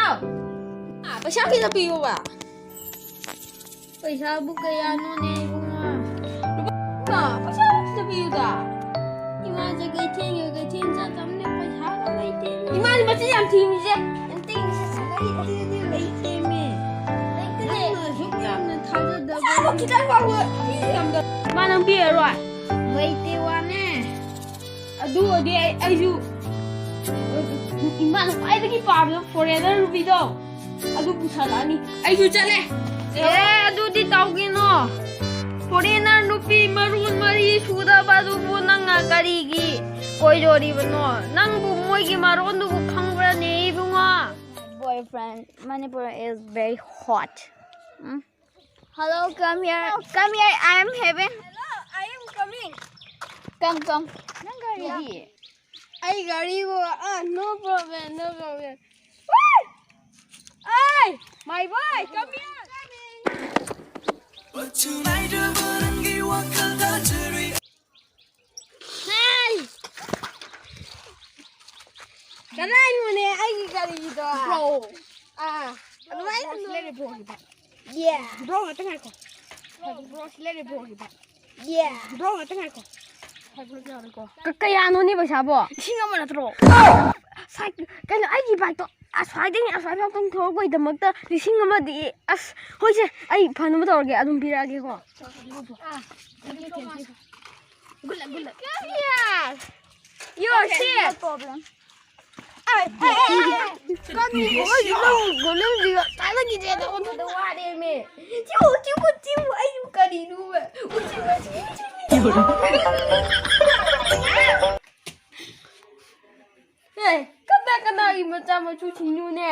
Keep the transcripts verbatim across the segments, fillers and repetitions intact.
ꯑꯥ, ꯄꯩꯁꯥ ꯈꯤꯇ ꯄꯤꯌꯣꯕ꯫ ꯄꯩꯁꯥꯕꯨ ꯀꯌꯥꯅꯣꯅꯦ ꯏꯕꯨꯡꯉꯣ? ꯏꯃꯥ, ꯄꯩꯁꯥ ꯈꯤꯇ ꯄꯤꯌꯨꯗ꯫ ꯏꯃꯥꯁꯦ ꯀꯩꯊꯦꯜꯒ ꯀꯩꯊꯦꯜ ꯆꯠꯇꯕꯅꯦ, ꯄꯩꯁꯥꯒ ꯂꯩꯇꯦ꯫ ꯏꯃꯥꯁꯦ ꯃꯆꯤꯟ ꯌꯥꯝ ꯊꯤꯃꯤꯁꯦ꯫ ꯂꯩꯇꯦ, ꯂꯩꯇꯦꯃꯤ꯫ ꯂꯩꯇꯦ꯫ ꯅꯪꯅ ꯑꯁꯨꯛ ꯌꯥꯝꯅ ꯊꯥꯖꯗꯕ ꯄꯩꯁꯥꯕꯨ ꯈꯤꯇꯪ ꯐꯥꯎꯕ ꯄꯤꯔꯝꯗ-, ꯏꯃꯥ, ꯅꯪ ꯄꯤꯔꯔꯣꯏ? ꯂꯩꯇꯦ ꯋꯥꯅꯦ꯫ ꯑꯗꯨ ꯑꯣꯏꯔꯗꯤ ꯑꯩ, ꯑꯩꯁꯨ, ꯏꯃꯥꯅ ꯈ꯭ꯋꯥꯏꯗꯒꯤ ꯄꯥꯝꯕ foreigner ꯅꯨꯄꯤꯗꯣ, ꯑꯗꯨ ꯄꯨꯁꯜꯂꯛꯑꯅꯤ꯫ ꯑꯩꯁꯨ ꯆꯠꯂꯦ꯫ ꯑꯦ, ꯑꯗꯨꯗꯤ ꯇꯧꯒꯤꯅꯣ꯫ Foreigner ꯅꯨꯄꯤ ꯃꯔꯣꯟ ꯃꯔꯤ ꯁꯨꯗꯕ ꯑꯗꯨꯕꯨ ꯅꯪꯅ ꯀꯔꯤꯒꯤ ꯀꯣꯏꯗꯣꯔꯤꯕꯅꯣ? ꯅꯪꯕꯨ ꯃꯣꯏꯒꯤ ꯃꯔꯣꯟꯗꯨꯕꯨ ꯈꯪꯕ꯭ꯔꯅꯦ, ꯏꯕꯨꯡꯉꯣ? Boyfriend, Manipur is very hot. Um? Hello, come here. Come here, I am heaven. Hello, I am coming. Come, come. ꯅꯪ ꯒꯥꯔꯤꯗꯤ? ꯑꯩ ꯒꯥꯔꯤꯕꯨ, ꯑꯥ, no problem, no problem. Hey! My boy, come here. Hey! ꯀꯗꯥꯏꯅꯣꯅꯦ ꯑꯩꯒꯤ ꯒꯥꯔꯤꯗꯣ? Bro. ꯑꯥ, ꯑꯗꯨꯃꯥꯏꯅ bro, ꯁꯤ ꯂꯩꯔꯦ, bro ꯒꯤ bike. Yeah. Bro, ꯉꯥꯛꯇ ꯉꯥꯏꯈꯣ꯫ Bro, ꯁꯤ ꯂꯩꯔꯦ, bro ꯒꯤ bike. Yeah. Bro, ꯉꯥꯛꯇ ꯉꯥꯏꯈꯣ꯫ ꯀ-, ꯀꯌꯥꯅꯣꯅꯦ ꯄꯩꯁꯥꯕꯣ? ꯂꯤꯁꯤꯡ ꯑꯃ ꯅꯠꯇ꯭ꯔꯣ? ꯁꯥꯏ-, ꯀꯩꯅꯣ, ꯑꯩꯒꯤ bike ꯇꯣ ꯑꯁ꯭ꯋꯥꯏꯗꯒꯤ ꯑꯁ꯭ꯋꯥꯏꯐꯥꯎꯇꯪ ꯊꯣꯛꯂꯛꯄꯒꯤꯗꯃꯛꯇ ꯂꯤꯁꯤꯡ ꯑꯃꯗꯤ, ꯑꯁ, ꯍꯣꯏꯁꯦ, ꯑꯩ ꯐꯅꯕ ꯇꯧꯔꯒꯦ, ꯑꯗꯨꯝ ꯄꯤꯔꯛꯑꯒꯦꯀꯣ꯫ Good luck, good luck. Come here. You are safe. No problem. ꯑꯩ, ꯑꯩ, ꯑꯩ, ꯑꯩ, ꯑꯩ, ꯀꯔꯤꯅꯣ ꯍꯥꯏꯁꯤꯕꯣ? ꯒꯣꯂꯦꯝꯁꯤꯒ ꯇꯥꯟꯅꯈꯤꯗ꯭ꯔꯦꯗ, ꯑꯣꯟꯊꯣꯛꯅ ꯋꯥꯔꯦꯃꯦ꯫ ꯆꯤꯎ, ꯆꯤꯎ, ꯆꯤꯎ, ꯑꯩꯕꯨ ꯀꯔꯤꯅꯣꯕ? ꯎꯆꯤ, ꯎꯆꯤ, ꯎꯆꯤ, ꯎꯆꯤ꯫ ꯑꯦ, ꯀꯅꯥ ꯀꯅꯥꯒꯤ ꯃꯆꯥ ꯃꯁꯨꯁꯤꯡꯅꯣꯅꯦ?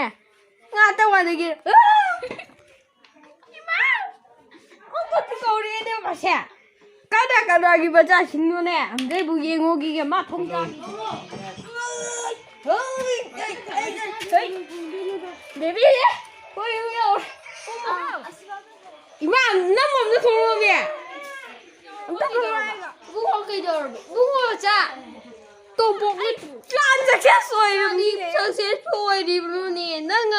ꯉꯥꯛꯇ ꯋꯥꯗꯒꯤ꯫ ꯑꯥ! ꯏꯃꯥ! ꯑꯃꯨꯛꯀꯁꯨ ꯀꯧꯔꯛꯑꯦꯅꯦ ꯃꯁꯦ꯫ ꯀꯅꯥ ꯀꯅꯥꯒꯤ ꯃꯆꯥꯁꯤꯡꯅꯣꯅꯦ? ꯑꯝꯇꯕꯨ ꯌꯦꯡꯉꯨꯈꯤꯒꯦ, ꯃꯥ ꯊꯣꯡ ꯆꯥꯝꯃꯤ꯫ ꯕꯦꯕꯤ! ꯍꯣꯏ, ꯍꯣꯏ, ꯌꯧꯔꯦ꯫ ꯏꯃꯥ, ꯅꯪ ꯑꯝꯇ ꯊꯣꯛꯂꯛꯑꯣꯃꯤ꯫ ꯑꯝꯇ ꯊꯣꯛꯂꯛꯑꯣ꯫ ꯏꯕꯨꯡꯉꯣ, ꯀꯩꯗꯧꯔꯕ? ꯏꯕꯨꯡꯉꯣ, ꯆꯥ꯫ ꯇꯣꯝꯄꯣꯛ, plan success ꯑꯣꯏꯔꯤꯕꯅꯤ꯫ Successful ꯑꯣꯏꯔꯤꯕꯅꯣꯅꯦ? ꯅꯪ,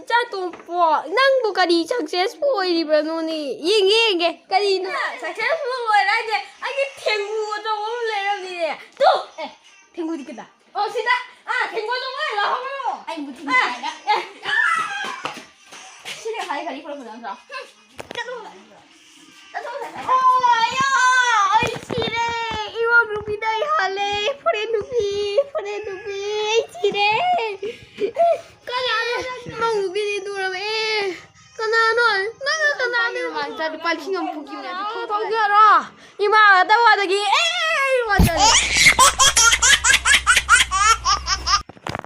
ꯏꯆꯥ ꯇꯣꯝꯄꯣꯛ, ꯅꯪꯕꯨ ꯀꯔꯤ successful ꯑꯣꯏꯔꯤꯕꯅꯣꯅꯦ? ꯌꯦꯡꯒꯦ, ꯌꯦꯡꯒꯦ꯫ ꯀꯔꯤꯅꯣ? Successful ꯑꯣꯏꯔꯦ ꯍꯥꯏꯁꯦ, ꯑꯩꯒꯤ ꯊꯦꯡꯒꯨ ꯑꯆꯧꯕ ꯑꯃ ꯂꯩꯔꯝꯃꯤꯅꯦ꯫ ꯇꯨ! ꯑꯦ, ꯊꯦꯡꯒꯨꯗꯤ ꯀꯗꯥ? ꯑꯣ, ꯁꯤꯗ꯫ ꯑꯥ, ꯊꯦꯡꯒꯨ ꯑꯆꯧꯕ ꯂꯥꯛꯍꯧꯔꯣ꯫ ꯑꯩ ꯃꯨꯊꯤ ꯑꯥ, ꯃꯨꯊꯤ ꯍꯥꯏꯔꯒ꯫ ꯑꯦ, ꯑꯥ! ꯁꯤꯗ ꯍꯥꯏ ꯒꯥꯔꯤ ꯄꯨꯔꯛꯄꯗꯣ ꯅꯠꯇ꯭ꯔꯣ? ꯍꯨꯝ, ꯆꯠꯂꯣ꯫ ꯑꯣ, ꯑꯌꯥ, ꯑꯩ ꯁꯤꯔꯦ꯫ ꯏꯕꯣꯛ ꯅꯨꯄꯤꯗ ꯑꯩ ꯍꯥꯜꯂꯦ꯫ ꯐꯣꯔꯦꯟ ꯅꯨꯄꯤ, ꯐꯣꯔꯦꯟ ꯅꯨꯄꯤ, ꯑꯩ ꯁꯤꯔꯦ꯫ ꯀꯅꯥꯅꯣ? ꯏꯕꯣꯛ ꯅꯨꯄꯤꯗꯤ ꯗꯨꯔꯕ꯫ ꯑꯦ, ꯀꯅꯥꯅꯣ? ꯅꯪꯅ ꯀꯅꯥꯅꯣ? ꯂꯨꯄꯥ ꯂꯤꯁꯤꯡ ꯑꯃ ꯄꯨꯈꯤꯕꯅꯦ, ꯑꯗꯨ ꯊꯧ-, ꯊꯧꯖꯔꯣ꯫ ꯏꯃꯥ ꯇꯋꯥꯗꯒꯤ꯫ ꯑꯦ, ꯋꯥꯖꯔꯦ꯫